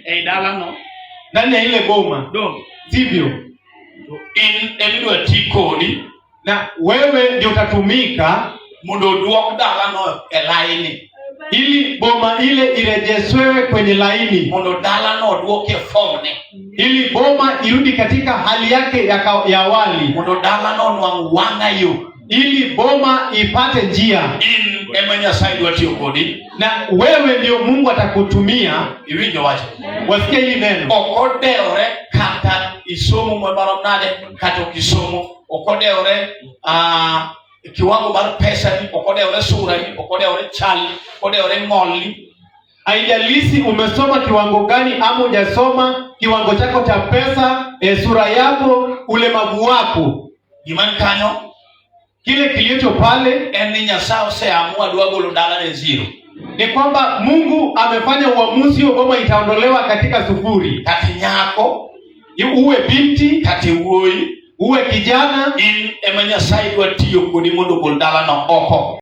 Ei dalano. Ndani ya ile boma. Donge. Sivyo? To in emidwa ti kodi Na wewe ndio utatumika mondo oduok dalano e laini. Ili boma ile irejeswewe kwenye laini, Mondo dalano oduok e form ne. Ili boma irudi katika hali yake ya awali, Mondo dalano onwang' wang'a yo. Ili boma ipate njia. In ema Nyasaye dwa tiyo kodi. Na wewe ndio Mungu atakutumia. Iwinjo wacho. Wasikia hili neno. Ok odewore kata isomo marom nade kata ok isomo. Ok odewore kiwango mar pesa ni, ok odewore sura ni, ok odewore chal ni, ok odewore ng'ol ni. Haijalishi umesoma kiwango gani ama hujasoma, kiwango chako cha pesa, sura yako, ulemavu wako. Gima ni kanyo Kile kilicho pale en ni Nyasaye oseamua dwa golo dala ne zero. Ni kwamba Mungu amefanya uamuzi huo boma itaondolewa katika sufuri. Kata nyako, uwe binti, kata wuoyi, uwe kijana, in ema Nyasaye dwa tiyo kodi mondo ogol dalano oko.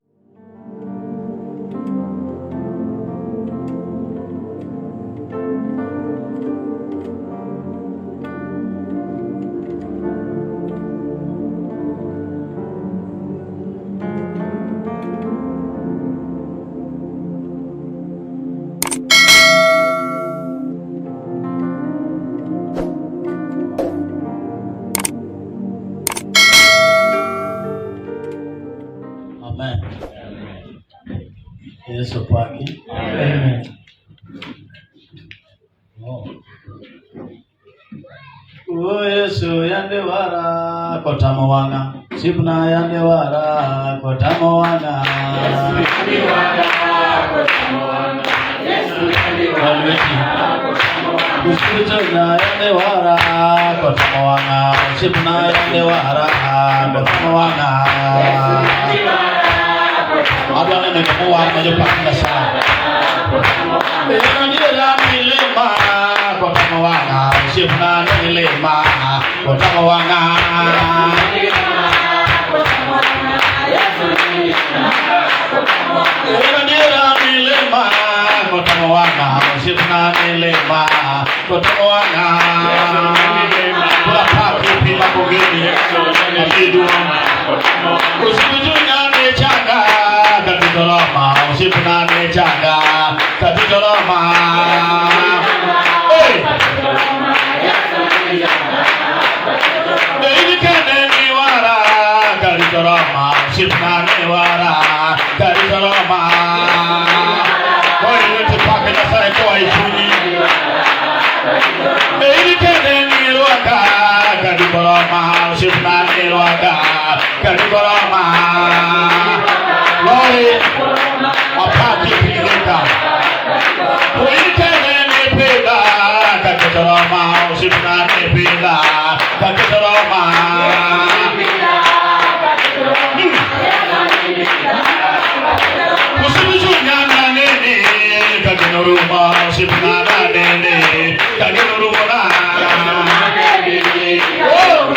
Amen. Yesu paki. Amen. Oh. O Yesu yande wara kotamo wanga. Sipna yande wara kotamo wanga. Yesu yande wara kotamo wanga. Yesu yande wara kotamo wanga. Usipna yande wara kotamo wanga. Sipna yande wara kotamo wanga. Yesu yande wara kotamo wanga. Adwa neno jomowar ma jopak Nyasaye. Ero milima kotamo wanga. Osiepna ni lima kotamo wanga. Ero milima kotamo wanga. Osiepna ni lima kotamo wanga. Kula paki pima kogeni abidu. Usijunyane changa katitoloma. Usipunane changa katitoloma. Hey! Einikane ni wara katitoloma. Usipunane wara katitoloma. Oi wete pake Nyasaye koa e chunyi. Einikane ni rwaka katitoloma. Usipunane rwaka katitoloma. Lori apaki pinigeka. Uikene ni pida katitoloma. Usipunane pida katitoloma. Usibujunyana nene kagenoruma. Usipunana nene kagenoruma. Oh!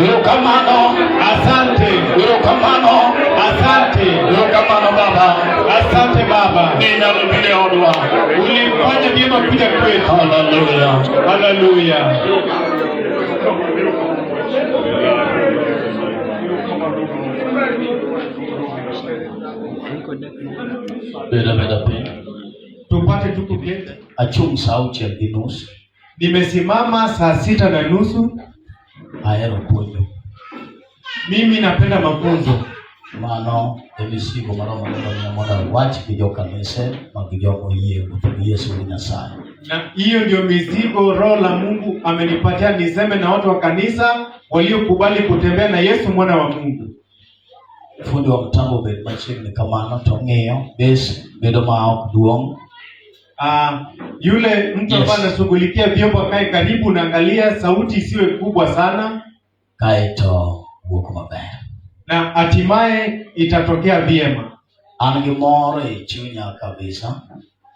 Erokamano. Asante. Erokamano. Asante. Erokamano Baba. Asante Baba. Ninyalo biro e odwa. Ulifanya vyema kuja kwetu. Hallelujah. Haleluya. Bed abeda piny. Tupate tu kuketi. Achung' sa 6:30. Nimesimama saa 6:30. Ahero puonjo. Mimi napenda mafunzo. Mano e misigo maromo mondo mondo awach gi jokanise mag jomo oyie wuotho gi Yesu gi Nyasaye. Na hiyo ndio mizigo Roho la Mungu amenipatia niseme na watu wa kanisa waliokubali kutembea na Yesu mwana wa Mungu. Fundi wa mtambo obed machiegni kamano to ng'iyo bes bedo ma ok duong'. Yule mtu ambaye anashughulikia vyombo akae karibu, naangalia sauti isiwe kubwa sana, Kaeto wuok maber. na hatimaye itatokea vyema. An gi mor e chunya kabisa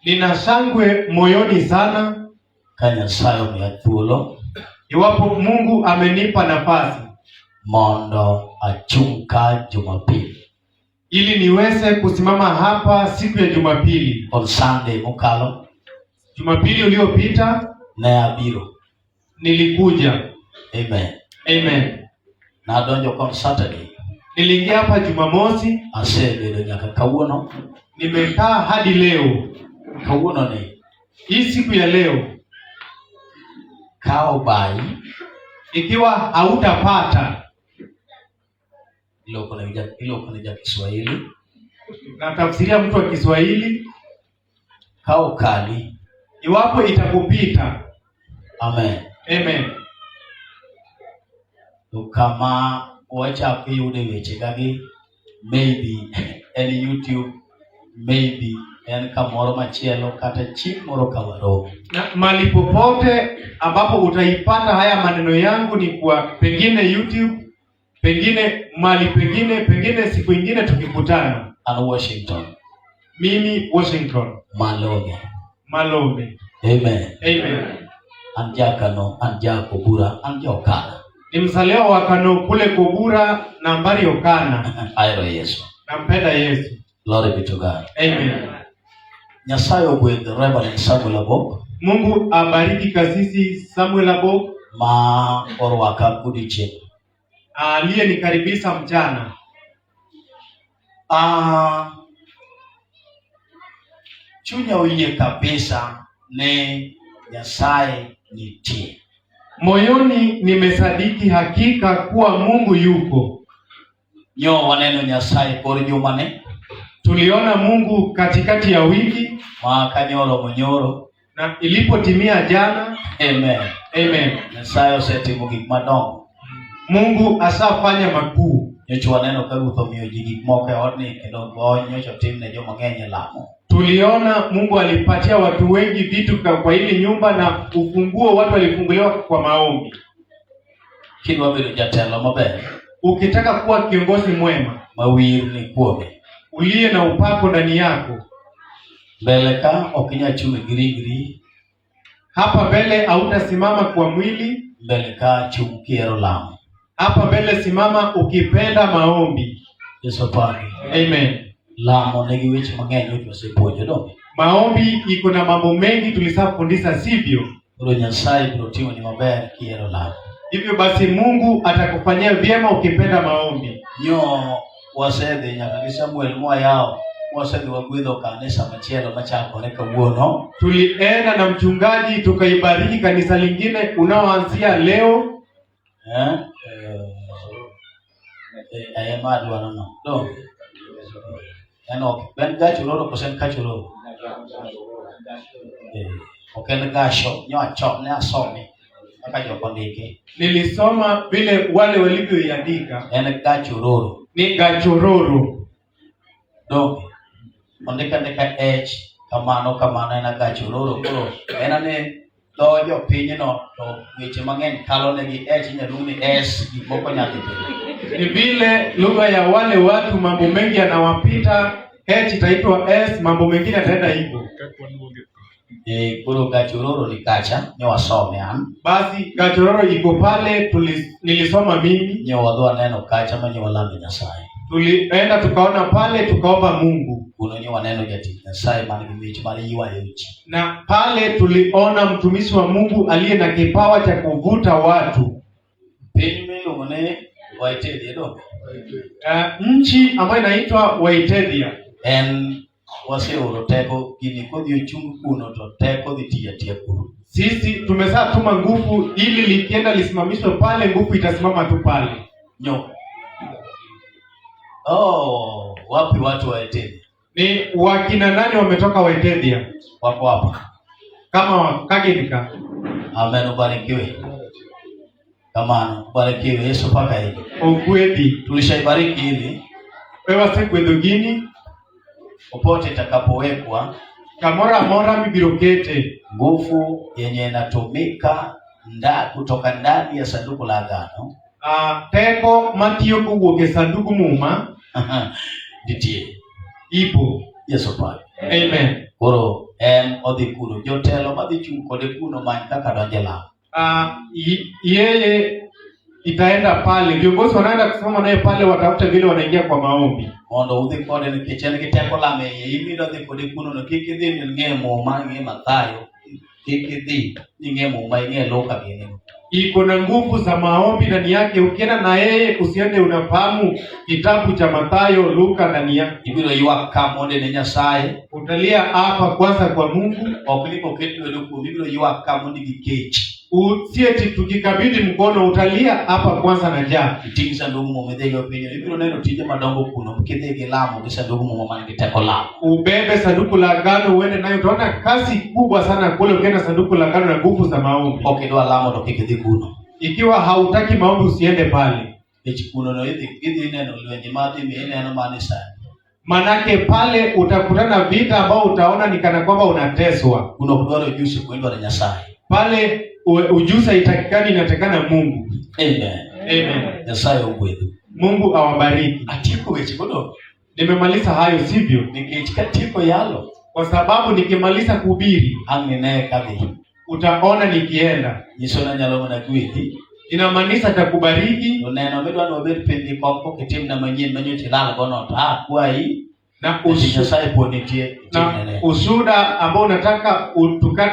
Nina shangwe moyoni sana ka Nyasaye omiya thuolo iwapo Mungu amenipa nafasi mondo achung' ka Jumapili. ili niweze kusimama hapa siku ya Jumapili. On Sunday mokalo Jumapili uliopita ne abiro. nilikuja. Amen. Amen. Nadonjo kon Saturday. Niliingia hapa Jumamosi, Asebedo nyaka kawuono. nimekaa hadi leo. Kawuono ni Hii siku ya leo, ka obayi ikiwa hautapata, iloko ne ja Kiswahili natafsiria mtu wa Kiswahili, ka okali. iwapo itakupita. Amen. Amen. To kama wachako yude weche gagi maybe en YouTube, maybe en kamoro machielo kata chieng' moro ka waromo. Na mali popote ambapo utaipata haya maneno yangu ni kwa pengine YouTube, pengine mali pengine, pengine siku ingine tukikutana. An Washington. Mimi Washington Malome. Malome. Amen. Amen. An jakano, an jakobura, an jokana. Ni mzaliwa wa Kano kule Kobura nambari Okana. Ahero Yesu. Nampenda Yesu. Glory be to God. Amen. Nyasaye ogwedh Reverend Samuel Abok Mungu abariki kasisi Samuel Abok ma orwaka godiochieng'. aliyenikaribisha mchana. Chunya oyie kabisa ni Nyasaye nitie. Moyoni nimesadiki hakika kuwa Mungu yuko. Nyo waneno Nyasaye kor jumani Tuliona Mungu katikati ya wiki ma kanyoro monyoro. na ilipotimia jana. Amen. Amen. Nyasaye osetimo gik madongo. Mungu ashafanya makuu. Nyocha waneno ka Ruoth omiyo ji gik moko e odni kendo gony nyocha otim ne joma ng'eny e lamo. Tuliona Mungu alipatia watu wengi vitu kwa hili nyumba na ufunguo watu walifunguliwa kwa maombi. Kidwa bedo jatelo maber Ukitaka kuwa kiongozi mwema ma wir ni kuome. uliye na upako ndani yako, Mbele ka ok inyal chung' gi ringri, hapa mbele hautasimama kwa mwili, mbele ka chung' kihero lamo. hapa mbele simama ukipenda maombi. Yesu opaki. Amen. Lamo nigi weche mang'eny nyocha wasepuonjo donge. Maombi iko na mambo mengi tulishafundisha, sivyo? Koro Nyasaye biro timoni maber kihero lamo. Hivyo basi Mungu atakufanyia vyema ukipenda maombi. Nyo wasedhi nyaka gi Samuel mwayawo mwasedhi wagwedho kanisa machielo machakore kawuono. Tulienda na mchungaji tukaibariki kanisa lingine unaoanzia leo. Eh, eh, ema adwaro no. Donge? En ok en gach oloro koso en kach oloro? Ok en gasho, nyo achon, ne asome kaka joko ndike. Nilisoma vile wale walivyoiandika En gach ororo. ni gachororo. Donge? Ondik andika H kamano kamano en agach ororo. Koro en ane dho jopinyno to weche mang'eny kalo negi H inyalo luong ni S gik moko nyalo bedo. Ni vile lugha ya wale watu, mambo mengi yanawapita. H itaitwa S, mambo mengine yataenda hivyo. E, koro Gachororo ni kacha ne wasome an Basi Gachororo iko pale, nilisoma mimi, ne wadhi waneno kacha ma ne walame Nyasaye. Tulienda tukaona pale, tukaomba Mungu, Kuno ne waneno jatich Nyasaye man gi mich mar ywayo ji. Na pale tuliona mtumishi wa Mungu aliye na kipawa cha kuvuta watu. Piny miluongo ni Waitedhi donge? Nchi ambayo inaitwa Waitedhia En waseoro teko gini kodhi ochung kuno to teko dhi tiyo atiya kuno. Sisi tumeshatuma nguvu ili likienda lisimamishwe pale, nguvu itasimama tu pale. Nyo. Oh, wapi watu wa Waitedhi? Ni wakina nani wametoka Waitedhia? Wako hapa. Kama Kagenika. Amen, ubarikiwe. Kamano, ubarikiwe Yesu paka hili. Ogwedhi. Tulishaibariki hili Wewe wasegwedho gini popote itakapowekwa kamoro amora mibiro kete nguvu yenye inatumika kutoka ndani ya sanduku la agano teko matiyo kowuok e sanduku muma nitie. Ipo. Yesu pake. Amen. Koro en odhi kuno, jotelo madhi chung' kode kuno many kaka donje lamo. Yeye itaenda pale, viongozi wanaenda kusimama naye pale, watafute vile wanaingia kwa maombi mondo udhi kode nikech en gi teko lamo e iye. In idwa dhi kode kuno no kik idhi ni ing'e muma ing'e Mathayo kik idhi ni ing'e muma ing'e Luka gini. Iko na nguvu za maombi ndani yake. Ukienda na yeye usiende unafahamu kitabu cha Mathayo, Luka ndani yake. Ibiro ywak ka monde ne Nyasaye. Utalia hapa kwanza kwa Mungu. Ok ni koket lwedo kuomi, ibiro ywak ka mondo gi kech. Usieti tukikabidhi mkono, utalia hapa kwanza na njaa. Iting' sandug muma idhigo piny, ibiro neno tije madongo kuno kidhi gi lamo gi sandug muma man gi teko lamo. Ubebe sanduku la agano uende nayo, utaona kazi kubwa sana kule ukienda sanduku la agano na nguvu za maombi. Ok idwa lamo to kik idhi kuno. Ikiwa hautaki maombi usiende pale. Nikech kuno no idhi idhi neno lwenje madhi mi ineno mani sani. Manake pale utakutana vita ambao utaona ni kana kwamba unateswa. Kuno ok dwar ojusi kuno idwaro Nyasaye. Pale ujuzi haitakikani, inatakikana Mungu. Amen. Amen. Nyasaye ogwedhu. Mungu awabariki. Atieko weche godo. Nimemaliza hayo sivyo? Nikech katieko yalo Kwa sababu nikimaliza kuhubiri ang' ine kadhi. utaona nikienda. Nyiso ni anyalo mana gwedhi. Inamaanisha takubariki. To neno midwa ni wabed piny gi kom kokitimna manyien manyocha ilal gono to akwayi Na Nyasaye pod nitie na itimne. ushuda ambao unataka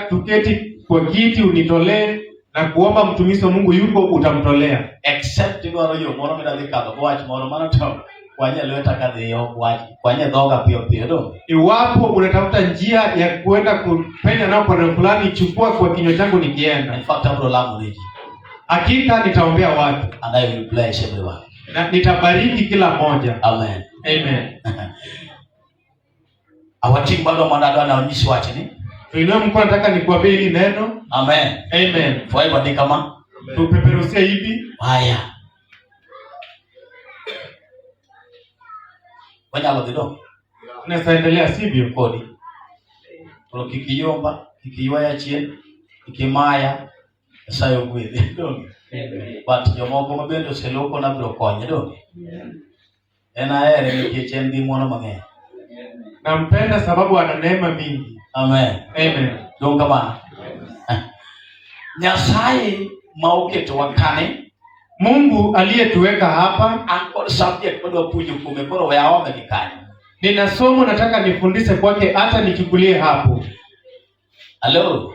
tuketi kwa kiti unitolee na kuomba mtumishi wa Mungu yuko utamtolea. Except idwaro yo moro midwa dhi kadho go wach moro mano to kwanye lweta kadhiyo wach kwanye dhoga piyo piyo do. Iwapo unatafuta njia ya kuenda kupenya nao kwa namna fulani, chukua kwa kinywa changu nikienda. In fact abiro lamo ne ji. Hakika nitaombea watu. And I will bless everyone. Na nitabariki kila mmoja. Amen. Amen. Awating' badwa mondo adwa na onyis wachni. Tuinue mkono, nataka nikuambie hili neno. Amen. Amen. Forever ni kama Tupeperusie hivi. Haya. Wanyalo dhi do Tunaweza endelea sivyo? kodi. Koro kik iyomba, kik iywaya chien, kik imaya, Nyasaye ogwedhi. Donge? But jomoko ma bende oseloko na biro konye donge? En ahere nikech en gi ng'wono mang'eny. Nampenda sababu ana neema mingi. Amen. Amen. Donge kamano? Nyasaye ma oketowa kane Mungu aliyetuweka hapa, an kod subject madwa puonjo kuome koro we aome gi kanyo. Nina somo nataka nifundishe kwake, hata nichukulie hapo. Hello?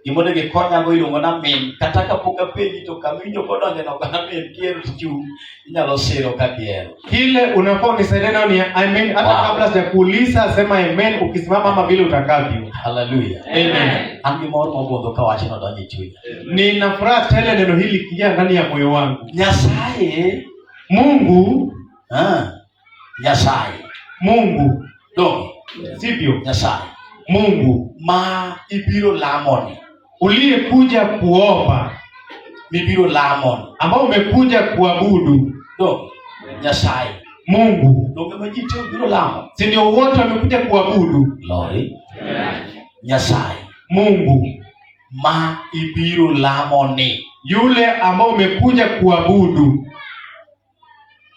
Gimondo gikonyago iluongo na min kata kapok apenji to kama kodonjo no kana min kihero tichung' inyalo siro kaka ihero. Kile unafaa unisaidie nayo ni amen. Hata kabla sijakuuliza sema amen, ukisimama ama vile utakavyo. Hallelujah. Amen. An gi mor mogundho ka wachno donjo e chunya. Nina furaha tele neno hili likiingia ndani ya moyo wangu. Nyasaye Mungu, Nyasaye Mungu, donge sivyo? Nyasaye Mungu ma ibiro lamoni uliyekuja kuomba, mibiro lamoni ambao umekuja kuabudu. Donge Nyasaye Mungu, donge ma ji te obiro lamo. Si ndio wote wamekuja kuabudu? Lori Nyasaye Mungu ma ibiro lamoni yule ambao umekuja kuabudu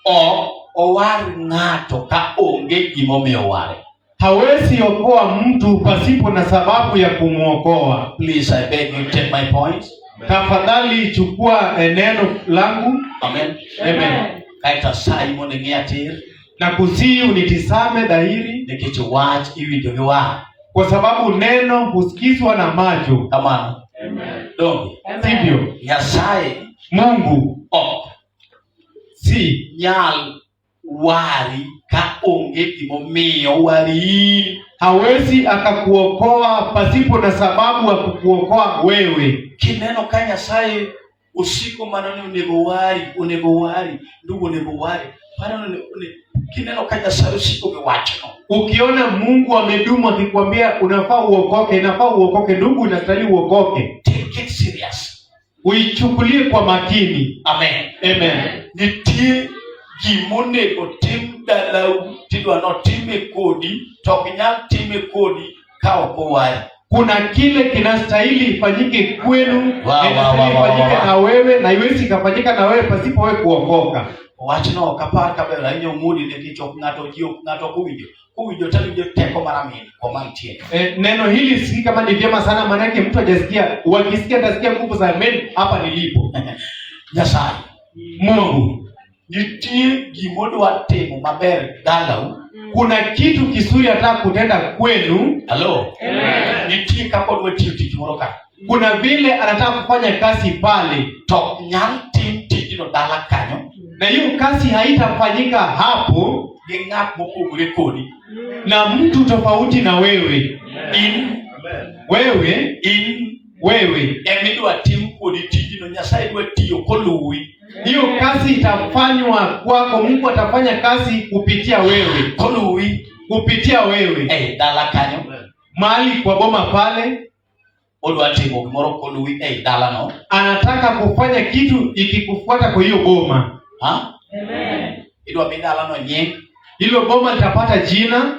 ok owar ng'ato ka onge gimomiyo oware. Hawezi okoa mtu pasipo na sababu ya kumwokoa. Please, I beg you, take my point. Tafadhali chukua neno langu. Amen. Amen. Kaeto asayi mondo ing'iya tir Nakusihi unitizame dhahiri, nikech wach iwinjo gi wang'. Kwa sababu neno husikizwa na macho, Kamano. Donge. Sivyo? Nyasaye Mungu ok si nyal wari ka onge gimomiyo wari in. Hawezi akakuokoa pasipo na sababu ya kukuokoa wewe. Kineno ka Nyasaye osiko mana ni onego wari, onego wari, ndugu onego wari. Paro ni kineno ka Nyasaye osiko gi wachno. Ukiona Mungu amedumu akikwambia unafaa uokoke, inafaa uokoke, ndugu, unastahili uokoke, Take it serious. Uichukulie kwa makini. Amen. Amen. Nitie gimonego tim dalau tidwa notime kodi to ok nyal time kodi ka ok owari. Kuna kile kinastahili ifanyike kwenu, Wa, na wa, inastahili wa, wa, ifanyike wa, wa. na wewe, na iwezi ikafanyika na wewe pasipo wewe kuokoka. Wachno ok apar kaber ahinya Omudi nikech ok ng'ato ji ok ng'ato ok owinjo. Kowinjo tawinjo teko mar amin koma nitie. Neno hili si kama ni vyema sana, maanake mtu hajasikia. Wakisikia atasikia nguvu za amen hapa nilipo. Nyasaye. Mungu, Nitie gimodwa timo maber dalau. Kuna kitu kizuri ataka kutenda kwenu. Halo. Nitie kaka odwa tiyo tich moro ka. Kuna vile anataka kufanya kazi pale. To ok nyal tim tijno dala kanyo. Na hiyo kazi haitafanyika hapo gi ng'at mopogore kodi. Na mtu tofauti na wewe. In Wewe, in wewe. Emidwa tim kodi tijno, Nyasaye dwa tiyo koluwi. Hiyo kazi itafanywa kwako, Mungu atafanya kazi kupitia wewe. Koluwi. Kupitia wewe. Dala kanyo. Mahali kwa boma pale. Odwa timo gimoro koluwi ei dalano. Anataka kufanya kitu ikikufuata kwa hiyo boma. Ha? Idwa mi dalano nying. Hilo boma litapata jina.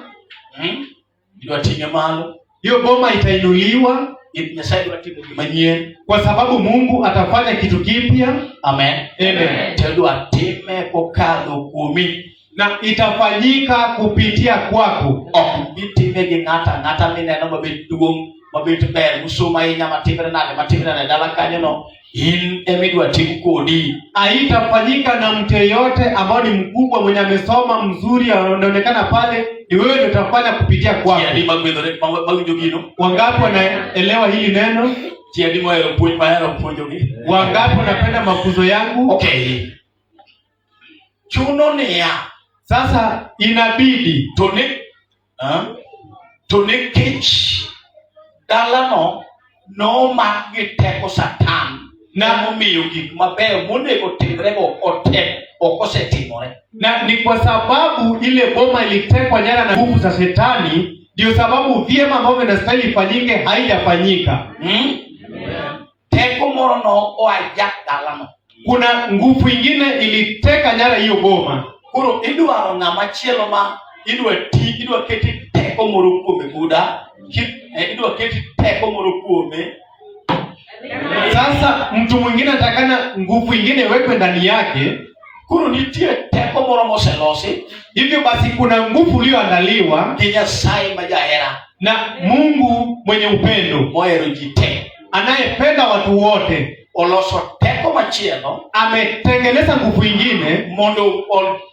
Idwa ting'e malo. Hiyo boma itainuliwa. Nyasaye dwa timo gima nyien. Kwa sababu Mungu atafanya kitu kipya. Amen. Amen. To idwa time kokadho kuomi. Na itafanyika kupitia kwako. Ok bitime gi ng'ato ang'ata mineno mabet duong', mabet ber, mosomo ahinya, matimre nade, matimre nade dala kanyo no, in emidwa tim kodi. Haitafanyika na mtu yeyote ambao ni mkubwa, mwenye amesoma mzuri, anaonekana pale, ni wewe ndio utafanya kupitia kwako. Ji adi magwedhore, mawinjo gino? Wangapi wanaelewa hili neno? Ji adi mohero puonj mahero puonjogi? Wangapi wanapenda mafunzo yangu? Okay. Chuno niya. Sasa inabidi to ne, ha? To nikech dalano nomak gi teko Satan Na- momiyo gik mabeyo monego timrego ok osetimore. Na ni kwa sababu ile boma ilitekwa nyara na nguvu za shetani, ndio sababu vyema ambavyo vinastahili ifanyike haijafanyika. Teko moro no oa jak dalano. Kuna nguvu ingine iliteka nyara hiyo boma. Koro idwaro ng'ama chielo ma idwa ti, idwa keti teko moro kuome buda, idwa keti teko moro kuome. Sasa mtu mwingine atakana nguvu ingine iwekwe ndani yake. Koro nitie teko moro moselosi. Hivyo basi kuna nguvu iliyoandaliwa gi Nyasaye ma jahera na Mungu mwenye upendo mohero ji te, anayependa watu wote. Oloso teko machielo, ametengeneza nguvu ingine mondo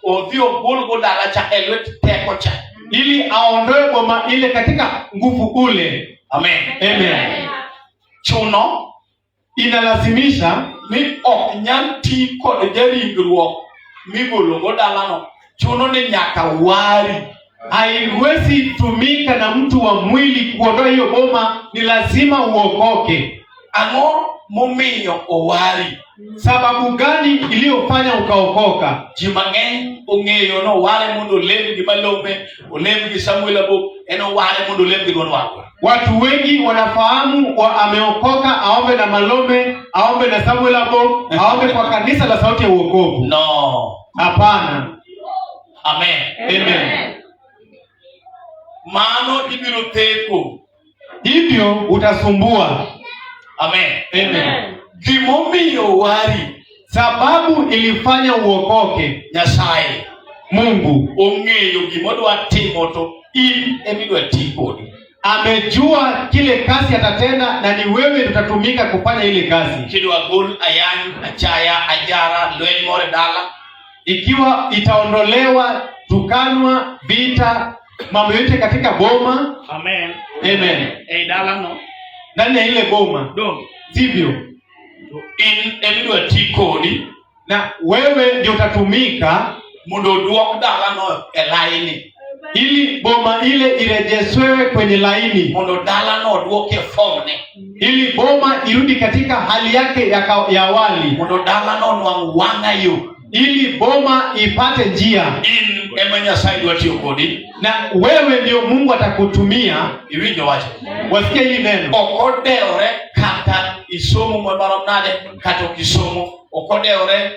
odhi ogolgo dala cha e lwet teko cha, ili aondoe boma ile katika nguvu ule. Amen. Amen. Chuno inalazimisha ni ok nyal ti kod jaringruok migologo dalano. Chuno ni nyaka wari. Haiwezi tumika na mtu wa mwili kuondoa hiyo boma, ni lazima uokoke. Ang'o momiyo owari? Sababu gani iliyofanya ukaokoka? Ji mang'eny ong'eyo no oware mondo olem gi Malombe, olem gi Samuel Abok, en oware mondo olem gi duond warruok. Watu wengi wanafahamu wa ameokoka aombe na Malombe, aombe na Samuel Abok, aombe kwa kanisa la Sauti ya Uokovu. No. Hapana. Amen. Amen. Mano ibiro theko. Hivyo utasumbua. Amen. Amen. Gimomiyo wari, sababu ilifanya uokoke, Nyasaye Mungu ong'eyo gimodwa timo to In emidwa ti kodi. Amejua kile kazi atatenda na ni wewe utatumika kufanya ile kazi. Kidwa gol ayany, achaya, ajara, lweny moro e dala, Ikiwa itaondolewa tukanwa, vita, mambo yote katika boma. Amen. Amen. Ei dalano. Ndani ya ile boma, Donge. sivyo? To in emidwa ti kodi Na wewe ndio utatumika mondo oduok dalano e laini. Ili boma ile irejeswewe kwenye laini, Mondo dalano oduok e form ne. Ili boma irudi katika hali yake ya awali, Mondo dalano onwang' wang'a yo. Ili boma ipate njia. In ema Nyasaye dwa tiyo kodi. Na wewe ndio Mungu atakutumia. Iwinjo wacho. Wasikia hili neno. Ok odewore kata isomo marom nade kata ok isomo. Ok odewore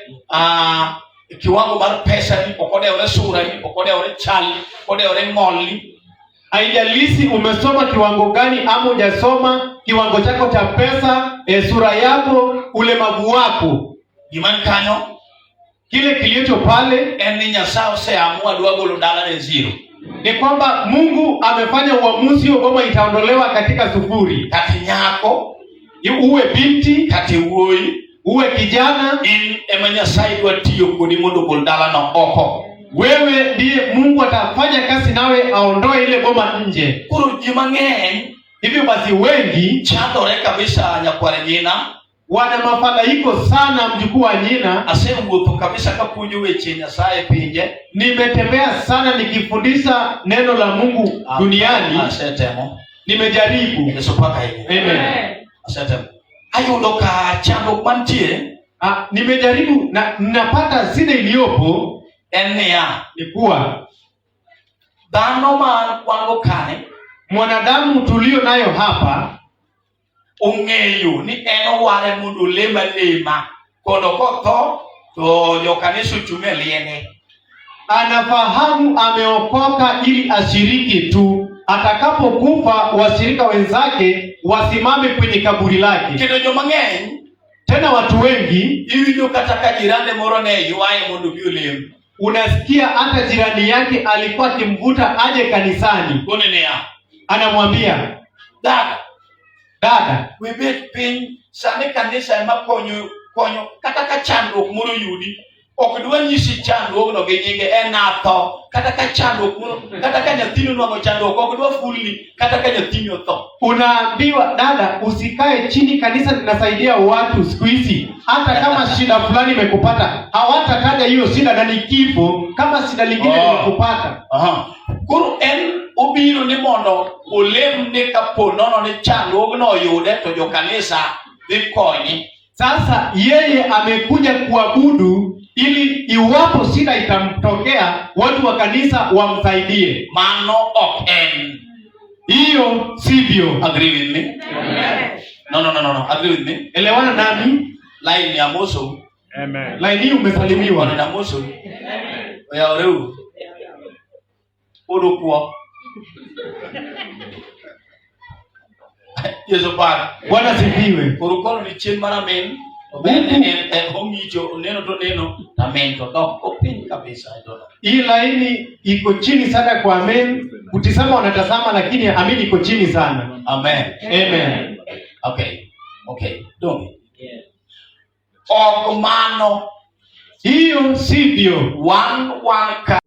kiwango mar pesa ni, ok odewore sura ni, ok odewore chal ni, ok odewore ng'ol ni. Haijalishi umesoma kiwango gani ama hujasoma, kiwango chako cha pesa, sura yako, ulemavu wako. Gima ni kanyo Kile kilicho pale en ni Nyasaye oseamua dwa golo dala e zero. Ni kwamba Mungu amefanya uamuzi hiyo boma itaondolewa katika sufuri. Kata nyako, Uwe binti, kata wuoyi, uwe kijana, in ema Nyasaye dwa tiyo kodi mondo ogol dalano oko. Wewe ndiye Mungu atafanya kazi nawe aondoe ile boma nje. Koro ji mang'eny Hivyo basi wengi chandore kabisa nyakwar nyina. Wana mafadhaiko sana, mjukuu wa nyina. Asewuotho kabisa kapuonjo weche Nyasaye pinje. Nimetembea sana nikifundisha neno la Mungu duniani. Asetemo. Nimejaribu. Yesu paka ahinya. Amen. Asetemo. Ayudo ka chandruok mantie Nimejaribu na napata shida iliyopo en niya, ni kuwa dhano ma wan go kane mwanadamu tulio nayo hapa ong'eyo ni en oware mondo olem alema kondo kotho to jokanisa ochung' e liende. Anafahamu ameokoka ili ashiriki tu, atakapokufa washirika wenzake wasimame kwenye kaburi lake. Kendo joma ng'eny Tena watu wengi iwinjo kata ka jirande moro ne ywaye mondo obi olem. Unasikia hata jirani yake alikuwa akimvuta aje kanisani, Kone niya, anamwambia, dada, dada, wibet piny sani kanisa ema konyo konyo kata ka chandruok moro oyudi ok dwa nyisi chandruogno gi nyinge en atho kata ka chandruok moro kata ka nyathini onwang'o chandruok ok dwa fulni kata ka nyathini otho. Unaambiwa dada, usikae chini, kanisa linasaidia watu siku hizi. Hata kama shida fulani imekupata, hawatataja hiyo shida na ni kifo, kama shida lingine Oh. limekupata. Aha. Koro en obiro ni mondo olem ni kapo nono ni chandruogno oyude to jokanisa dhi konye. Sasa yeye amekuja kuabudu ili iwapo shida itamtokea, watu wa kanisa wamsaidie. Mano ok en. Hiyo sivyo. Agree with me? No, no, no, no, no. Agree with me. Elewana nami. Line ya moso. Amen. Laini hii umesalimiwa. Wana moso. Oyawore uru. Pod okwo. Yesu pak. Bwana sifiwe. Koro kono ni chien mar amen. To bende en en ong'icho oneno to neno to amen to dok opiny kabisa. I don't know. Hii laini iko chini sana kwa amen. Kutizama wanatazama, lakini amen iko chini sana. Amen. Amen. Okay. Okay. Donge. Ok mano Hiyo sivyo. Wan wan ka